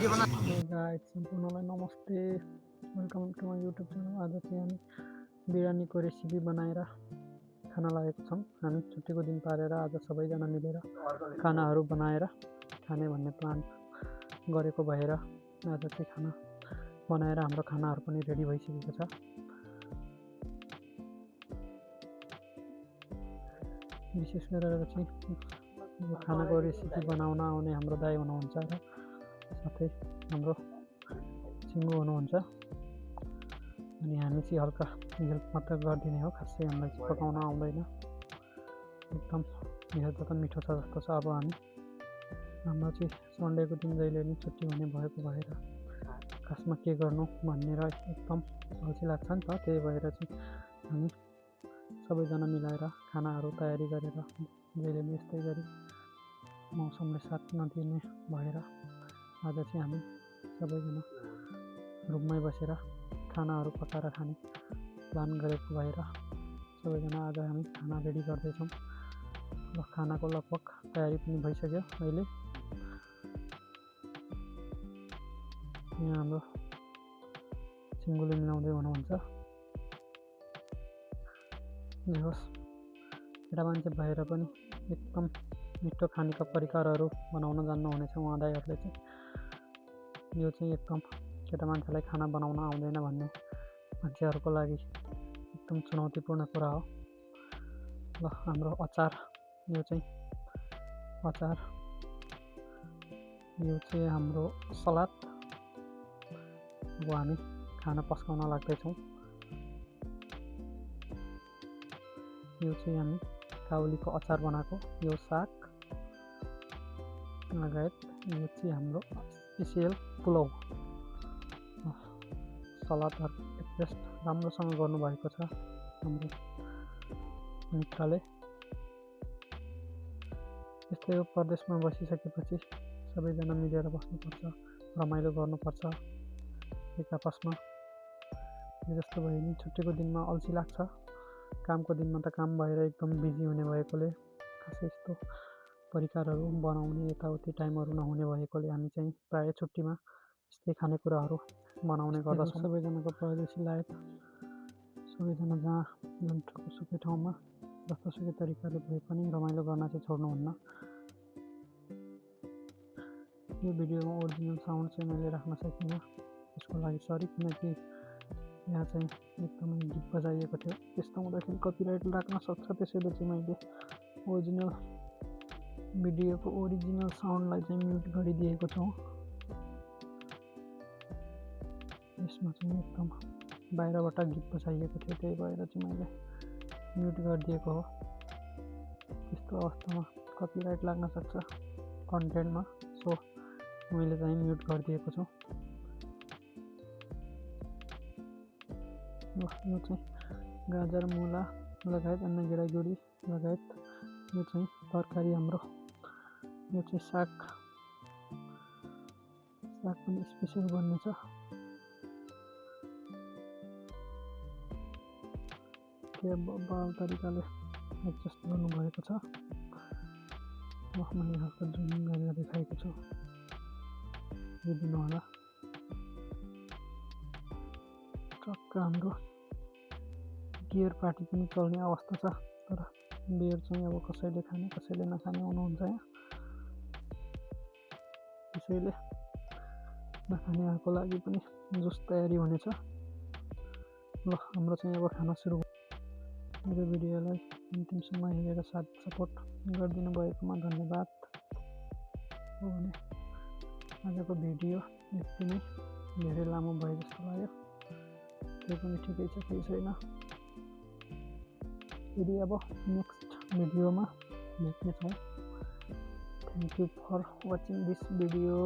Hey guys, सम्पूर्णलाई नमस्ते। Welcome to my YouTube channel. आज चाहिँ हामी बिरयानीको रेसिपी बनाएर खान लागेको छौँ। हामी छुट्टीको दिन पारेर आज सबैजना मिलेर खानाहरू बनाएर खाने भन्ने प्लान गरेको भएर आज चाहिँ खाना बनाएर हाम्रो खानाहरू पनि रेडी भइसकेको छ। विशेष गरेर चाहिँ यो खानाको रेसिपी बनाउन आउने हाम्रो दाइ हुनुहुन्छ र साथै हाम्रो सिङ्गो हुनुहुन्छ। अनि हामी चाहिँ हल्का हेल्प मात्र गरिदिने हो, खासै हामीलाई चाहिँ पकाउन आउँदैन। एकदम हेर्दा त मिठो छ जस्तो छ। अब हाम्रो चाहिँ सन्डेको दिन जहिले पनि छुट्टी हुने भएको भएर खासमा के गर्नु भनेर एकदम अल्छी लाग्छ नि त। त्यही भएर चाहिँ हामी सबैजना मिलाएर खानाहरू तयारी गरेर जहिले पनि यस्तै गरी मौसमले साथ नदिने भएर आज चाहिँ हामी सबैजना रुममै बसेर खानाहरू पकाएर खाने प्लान गरेको भएर सबैजना आज हामी खाना रेडी गर्दैछौँ। र खानाको लगभग तयारी पनि भइसक्यो। अहिले यहाँ हाम्रो सिङ्गोले मिलाउँदै हुनुहुन्छ। जे होस्, केटा मान्छे भएर पनि एकदम मिठो खानेका परिकारहरू बनाउन जान्नुहुनेछ उहाँ दाइहरूले चाहिँ। यो चाहिँ एकदम केटा मान्छेलाई खाना बनाउन आउँदैन भन्ने मान्छेहरूको लागि एकदम चुनौतीपूर्ण कुरा हो। ल हाम्रो अचार, यो चाहिँ हाम्रो सलाद। अब हामी खाना पस्काउन लाग्दैछौँ। यो चाहिँ हामी काउलीको अचार बनाएको यो साग लगायत यो चाहिँ हाम्रो स्पेसियल पुलाउ। सलादहरू एडजस्ट राम्रोसँग गर्नुभएको छ हाम्रो मित्रले। यस्तै हो, परदेशमा बसिसकेपछि सबैजना मिलेर बस्नुपर्छ, रमाइलो गर्नुपर्छ एक आपसमा। जस्तो भयो नि छुट्टीको दिनमा अल्छी लाग्छ, कामको दिनमा त काम भएर एकदम बिजी हुने भएकोले खासै यस्तो परिकारहरू बनाउने यताउति टाइमहरू नहुने भएकोले हामी चाहिँ प्रायः छुट्टीमा यस्तै खानेकुराहरू बनाउने गर्दछौँ। सबैजनाको परदेशी लायक सबैजना जहाँ सुकै ठाउँमा जस्तोसुकै तरिकाले भए पनि रमाइलो गर्न चाहिँ छोड्नुहुन्न। यो भिडियोमा ओरिजिनल साउन्ड चाहिँ मैले राख्न सकिनँ, त्यसको लागि सरी। किनकि यहाँ चाहिँ एकदमै गीत बजाइएको थियो, त्यस्तो हुँदाखेरि कपिराइट लाग्न सक्छ। त्यसैले चाहिँ मैले ओरिजिनल भिडियोको ओरिजिनल साउन्डलाई चाहिँ म्युट गरिदिएको छु। यसमा चाहिँ एकदम बाहिरबाट गीत बजाइएको थियो, त्यही भएर चाहिँ मैले म्युट गरिदिएको हो। त्यस्तो अवस्थामा कपिराइट लाग्न सक्छ कन्टेन्टमा, सो मैले चाहिँ म्युट गरिदिएको छु। यो चाहिँ गाजर, मुला लगायत अन्य गेडागुडी लगायत यो चाहिँ तरकारी हाम्रो। यो चाहिँ साग पनि स्पेसियल बन्नेछ। के बाल तरिकाले एडजस्ट गर्नुभएको छ। मैले हल्का जुम गरेर देखाएको छु, बुझ्नु होला। टक्क हाम्रो बियर पार्टी पनि चल्ने अवस्था छ, तर बियर चाहिँ अब कसैले खाने कसैले नखाने हुनुहुन्छ यहाँ। त्यसैले नखानेहरूको लागि पनि जुस तयारी हुनेछ। ल हाम्रो चाहिँ अब खाना सुरु। मेरो भिडियोलाई अन्तिमसम्म हेरेर साथ सपोर्ट गरिदिनु भएकोमा धन्यवाद। हो भने आजको भिडियो यति नै धेरै लामो भयो जस्तो लाग्यो, त्यो पनि ठिकै छ, केही छैन। फेरि अब नेक्स्ट भिडियोमा भेट्नेछौँ। Thank you for watching this video.